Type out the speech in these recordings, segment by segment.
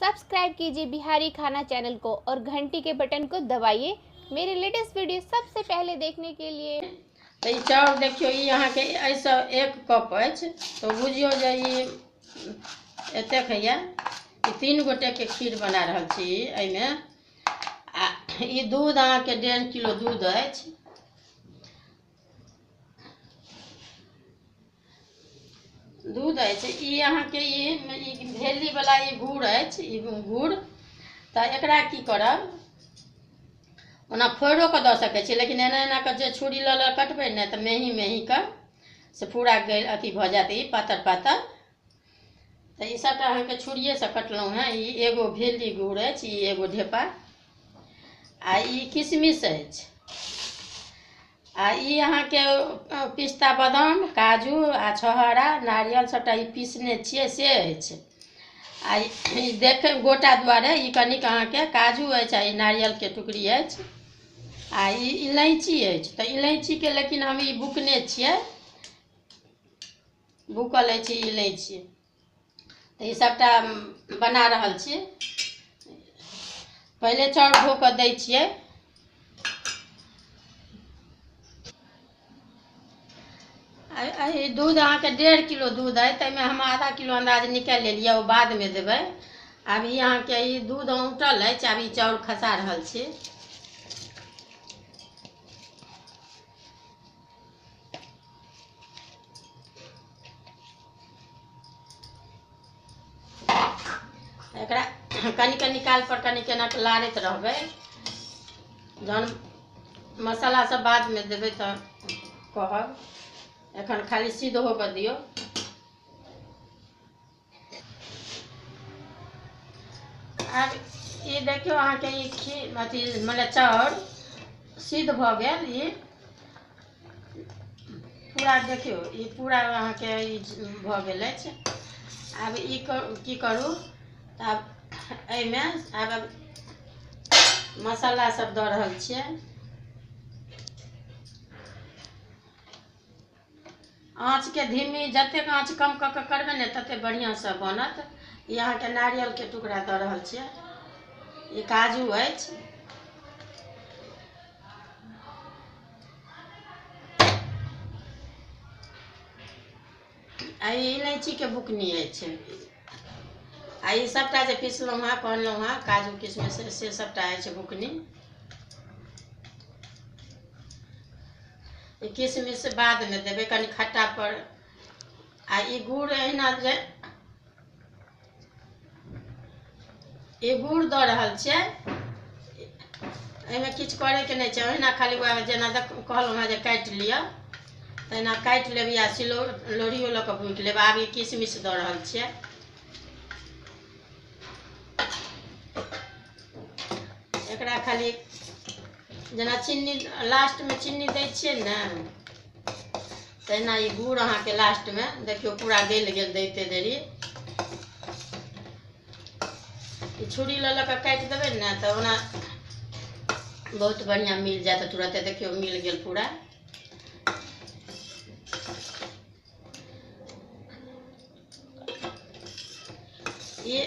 Subscribe कीजिए बिहारी खाना channel को और घंटी के बटन को दबाइए मेरे लेटेस्ट वीडियो सबसे पहले देखने के लिए। तो ई चाउर देखियो, ई अहाँके एहिसँ 1 कप अछि, तो बुझियौ जे ई एतेक होइए। ई 3 गोटेके खीर बना रहल छी एहिमे। आ ई दूध अहाँके 1.5 किलो दूध अछि। दूध अछि ई अहाँके ई भेलीवला ई गुड़ अछि, ई गुड़। तऽ एकरा की करब, ओना फोड़ो कऽ दऽ सकै छी, लेकिन एना एना कऽ जे छुरी लऽ लऽ कटबै ने तऽ मेही मेही कऽ से पूरा गैल अथी भऽ जायत, ई पातर पातर। तऽ ई सबटा अहाँके छुरिएसँ कटलहुँ हेँ। ई एगो भेली गुड़ अछि, ई एगो ढेपा, आ ई किशमिश अछि, आ ई अहाँके पिस्ता बादाम काजू आ छोहारा नारियल सबटा ई पीसने छियै से अछि। आ ई देख गोटा दुआरे ई कनिक अहाँके काजू अछि आ ई नारियलके टुकड़ी अछि, आ ई इलायची अछि। तऽ इलायचीके लेकिन हम ई बुकने छियै, बुकल अछि ई इलायची। तऽ ई सबटा बना रहल छी। पहिले चाउर धो कऽ दै छियै। एहि दूध अहाँके 1.5 किलो दूध अइ, ताहिमे हम आधा किलो अन्दाज निकालि लेलियै, ओ बादमे देबै। आब ई अहाँके ई दूध औंटल अछि, आब ई चाउर खसा रहल छी। एकरा कनि कनि काल पर कनि केना लारैत रहबै, जहन मसाला सब बादमे देबै तऽ कहब। एखन खाली सिद्ध होबऽ दियौ। आब ई देखियौ अहाँके ई खीर अथी मने चाउर सिद्ध भऽ गेल। ई पूरा देखियौ, ई पूरा अहाँके ई भऽ गेल अछि। आब ई की करू, तऽ आब एहिमे आब मसाला सब दऽ रहल छियै। आँचके धीमी, जतेक आँच कम कऽ कऽ करबै ने ततेक बढ़िआँसँ बनत। ई अहाँके नारियलके टुकड़ा दऽ रहल छियै, ई काजू अछि, आ ई इलायचीके बुकनी अछि, आ ई सबटा जे पिसलहुँ हेँ कहलहुँ हेँ काजू किशमिश से सबटा अछि बुकनी। ई किशमिश बादमे देबै कनि खट्टा पर। आ ई गुड़ एहिना जे ई गुड़ दऽ रहल छियै, एहिमे किछु करैके नहि छै, ओहिना खाली वएह जेना कहलहुँ हेँ जे काटि लिअ तहिना काटि लेब, या सिलौ लोढ़ियो लऽ कऽ भूकि लेब। आब ई किशमिश दऽ रहल छियै। एकरा खाली जेना चीनी लास्टमे चीनी दै छियै ने तहिना ई गुड़ अहाँके लास्टमे देखियौ पूरा गलि गेल दैते देरी। ई छुरी लऽ लऽ कऽ काटि देबै ने तऽ ओना बहुत बढ़िआँ मिल जायत तुरते। देखियौ मिल गेल पूरा। ई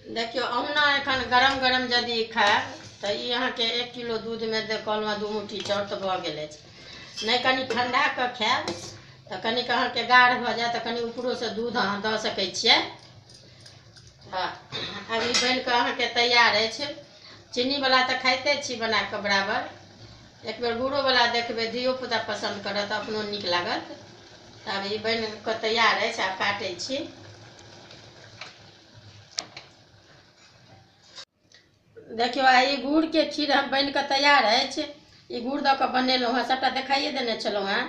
देखियौ अहुना एखन गरम गरम यदि खायब तऽ ई अहाँके 1 किलो दूधमे कहलहुँ 2 मुट्ठी चाउर तऽ भऽ गेल अछि। नहि कनि ठण्डा कऽ खायब तऽ कनिक अहाँके गाढ़ भऽ जायत, तऽ कनि ऊपरोसँ दूध अहाँ दऽ सकै छियै। आब ई बनि कऽ अहाँके तैयार अछि। चीनीवला तऽ खाइते छी बना कऽ बराबर, एक बेर गुड़ोवला देखबै धियोपुता पसन्द करत, अपनो नीक लागत। तऽ आब ई बनि कऽ तैयार अछि, आब काटै छी। देखियौ आ ई गुड़के खीर हम बनि कऽ तैयार अछि। ई गुड़ दऽ कऽ बनेलहुँ हेँ, सबटा देखाइए देने छलहुँ हेँ।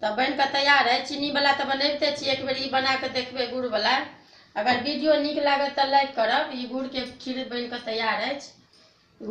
तऽ बनि कऽ तैयार अछि। चीनीवला तऽ बनबिते छी, एक बेर ई बना कऽ देखबै गुड़वला। अगर वीडियो नीक लागत तऽ लाइक करब। ई गुड़के खीर बनि कऽ तैयार अछि।